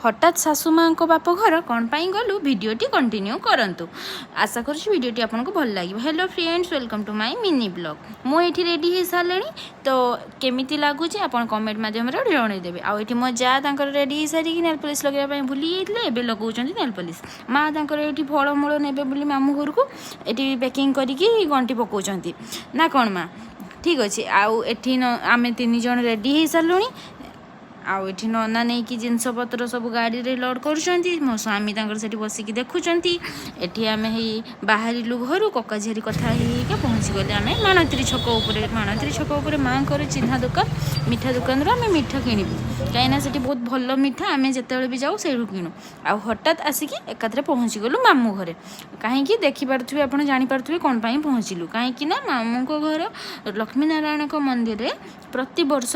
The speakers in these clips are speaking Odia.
ହଠାତ୍ ଶାଶୁ ମାଆଙ୍କ ବାପ ଘର କ'ଣ ପାଇଁ ଗଲୁ, ଭିଡ଼ିଓଟି କଣ୍ଟିନ୍ୟୁ କରନ୍ତୁ। ଆଶା କରୁଛି ଭିଡ଼ିଓଟି ଆପଣଙ୍କୁ ଭଲ ଲାଗିବ। Hello friends, welcome to my mini vlog. ମୁଁ ଏଇଠି ରେଡ଼ି ହେଇସାରିଲିଣି, ତ କେମିତି ଲାଗୁଛି ଆପଣ କମେଣ୍ଟ ମାଧ୍ୟମରେ ଜଣାଇଦେବେ। ଆଉ ଏଠି ମୋ ଯା ତାଙ୍କର ରେଡ଼ି ହେଇସାରିକି ନେଲ୍ ପଲିସ୍ ଲଗାଇବା ପାଇଁ ଭୁଲି ଯାଇଥିଲେ, ଏବେ ଲଗାଉଛନ୍ତି ନେଲ୍ ପଲିସ୍। ମା ତାଙ୍କର ଏଇଠି ଫଳମୂଳ ନେବେ ବୋଲି ମାମୁଁ ଘରକୁ ଏଠି ପ୍ୟାକିଂ କରିକି ଗଣ୍ଟି ପକାଉଛନ୍ତି ନା କ'ଣ ମା? ଠିକ୍ ଅଛି। ଆଉ ଏଠି ଆମେ 3 ଜଣ ରେଡ଼ି ହେଇସାରିଲୁଣି। ଆଉ ଏଠି ନନା ନେଇକି ଜିନିଷପତ୍ର ସବୁ ଗାଡ଼ିରେ ଲୋଡ଼୍ କରୁଛନ୍ତି। ମୋ ସ୍ୱାମୀ ତାଙ୍କର ସେଠି ବସିକି ଦେଖୁଛନ୍ତି। ଏଠି ଆମେ ହେଇ ବାହାରିଲୁ ଘରୁ, କକା ଝିଆରୀ କଥା ହେଇ ହେଇକା ପହଞ୍ଚିଗଲେ ଆମେ ମାଣତ୍ରୀ ଛକ ଉପରେ। ମାଣତ୍ରୀ ଛକ ଉପରେ ମାଆଙ୍କର ଚିହ୍ନା ଦୋକାନ, ମିଠା ଦୋକାନରୁ ଆମେ ମିଠା କିଣିବୁ, କାହିଁକିନା ସେଠି ବହୁତ ଭଲ ମିଠା। ଆମେ ଯେତେବେଳେ ବି ଯାଉ, ସେଇଠୁ କିଣୁ। ଆଉ ହଠାତ୍ ଆସିକି ଏକାଥରେ ପହଞ୍ଚିଗଲୁ ମାମୁଁ ଘରେ। କାହିଁକି ଦେଖିପାରୁଥିବେ ଆପଣ, ଜାଣିପାରୁଥିବେ କ'ଣ ପାଇଁ ପହଞ୍ଚିଲୁ। କାହିଁକି ନା ମାମୁଁଙ୍କ ଘର ଲକ୍ଷ୍ମୀନାରାୟଣଙ୍କ ମନ୍ଦିରରେ ପ୍ରତିବର୍ଷ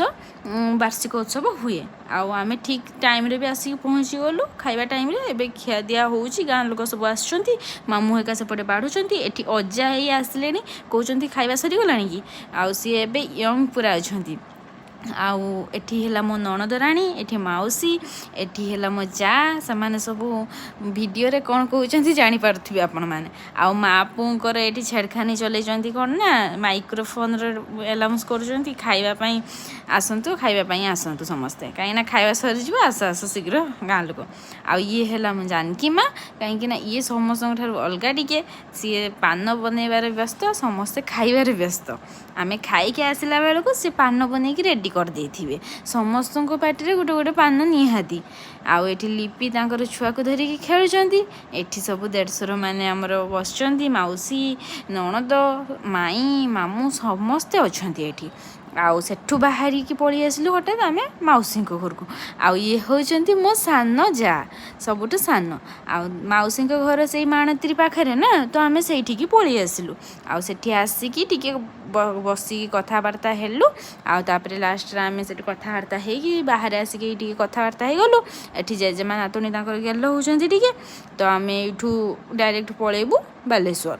ବାର୍ଷିକ ଉତ୍ସବ ହୁଏ। ଆଉ ଆମେ ଠିକ୍ ଟାଇମ୍ରେ ବି ଆସିକି ପହଞ୍ଚିଗଲୁ, ଖାଇବା ଟାଇମ୍ରେ। ଏବେ ଖିଆ ଦିଆ ହେଉଛି, ଗାଁ ଲୋକ ସବୁ ଆସୁଛନ୍ତି, ମାମୁଁ ହେକା ସେପଟେ ବାଢ଼ୁଛନ୍ତି। ଏଠି ଅଜା ହେଇ ଆସିଲେଣି, କହୁଛନ୍ତି, "ଖାଇବା ସରିଗଲାଣି କି?" ଆଉ ସିଏ ଏବେ ୟଙ୍ଗ ପୁରା ଅଛନ୍ତି। ଆଉ ଏଠି ହେଲା ମୋ ନଣଦ ରାଣୀ, ଏଠି ମାଉସୀ, ଏଠି ହେଲା ମୋ ଯା। ସେମାନେ ସବୁ ଭିଡ଼ିଓରେ କ'ଣ କହୁଛନ୍ତି ଜାଣିପାରୁଥିବେ ଆପଣମାନେ। ଆଉ ମା ପୁଅଙ୍କର ଏଠି ଛେଡ଼ଖାନି ଚଲେଇଛନ୍ତି। କ'ଣ ନା ମାଇକ୍ରୋଫୋନରେ ଆନାଉନ୍ସ କରୁଛନ୍ତି, "ଖାଇବା ପାଇଁ ଆସନ୍ତୁ, ଖାଇବା ପାଇଁ ଆସନ୍ତୁ ସମସ୍ତେ।" କାହିଁକିନା ଖାଇବା ସରିଯିବ, ଆସ ଆସ ଶୀଘ୍ର ଗାଁ ଲୋକ। ଆଉ ଇଏ ହେଲା ମୋ ଜାନକୀ ମା, କାହିଁକିନା ଇଏ ସମସ୍ତଙ୍କ ଠାରୁ ଅଲଗା ଟିକେ। ସିଏ ପାନ ବନେଇବାରେ ବ୍ୟସ୍ତ, ସମସ୍ତେ ଖାଇବାରେ ବ୍ୟସ୍ତ। ଆମେ ଖାଇକି ଆସିଲା ବେଳକୁ ସେ ପାନ ବନେଇକି ରେଡ଼ି କରିଦେଇଥିବେ। ସମସ୍ତଙ୍କ ପାଟିରେ ଗୋଟେ ଗୋଟେ ପାନ ନିହାତି। ଆଉ ଏଠି ଲିପି ତାଙ୍କର ଛୁଆକୁ ଧରିକି ଖେଳୁଛନ୍ତି। ଏଠି ସବୁ ଦେଢ଼ଶୁର ମାନେ ଆମର ବସିଛନ୍ତି, ମାଉସୀ, ନଣଦ, ମାଇଁ, ମାମୁଁ ସମସ୍ତେ ଅଛନ୍ତି ଏଠି। ଆଉ ସେଠୁ ବାହାରିକି ପଳେଇ ଆସିଲୁ ହଠାତ୍ ଆମେ ମାଉସୀଙ୍କ ଘରକୁ। ଆଉ ଇଏ ହେଉଛନ୍ତି ମୋ ସାନ ଯା, ସବୁଠୁ ସାନ। ଆଉ ମାଉସୀଙ୍କ ଘର ସେଇ ମାଣତ୍ରୀ ପାଖରେ ନା, ତ ଆମେ ସେଇଠିକି ପଳେଇ ଆସିଲୁ। ଆଉ ସେଠି ଆସିକି ଟିକେ ବସିକି କଥାବାର୍ତ୍ତା ହେଲୁ। ଆଉ ତାପରେ ଲାଷ୍ଟରେ ଆମେ ସେଠି କଥାବାର୍ତ୍ତା ହେଇକି ବାହାରେ ଆସିକି ଟିକେ କଥାବାର୍ତ୍ତା ହେଇଗଲୁ। ଏଠି ଜେଜେମା ନାତୁଣୀ ତାଙ୍କର ଗେଲ ହେଉଛନ୍ତି ଟିକେ। ତ ଆମେ ଏଇଠୁ ଡାଇରେକ୍ଟ ପଳେଇବୁ ବାଲେଶ୍ୱର।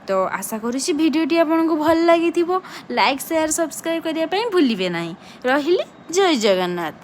ତ ଆଶା କରୁଛି ଭିଡ଼ିଓଟି ଆପଣଙ୍କୁ ଭଲ ଲାଗିଥିବ। ଲାଇକ୍, ସେୟାର, ସବସ୍କ୍ରାଇବ୍ କରିବା ପାଇଁ ଭୁଲିବେ ନାହିଁ। ରହିଲି, ଜୟ ଜଗନ୍ନାଥ।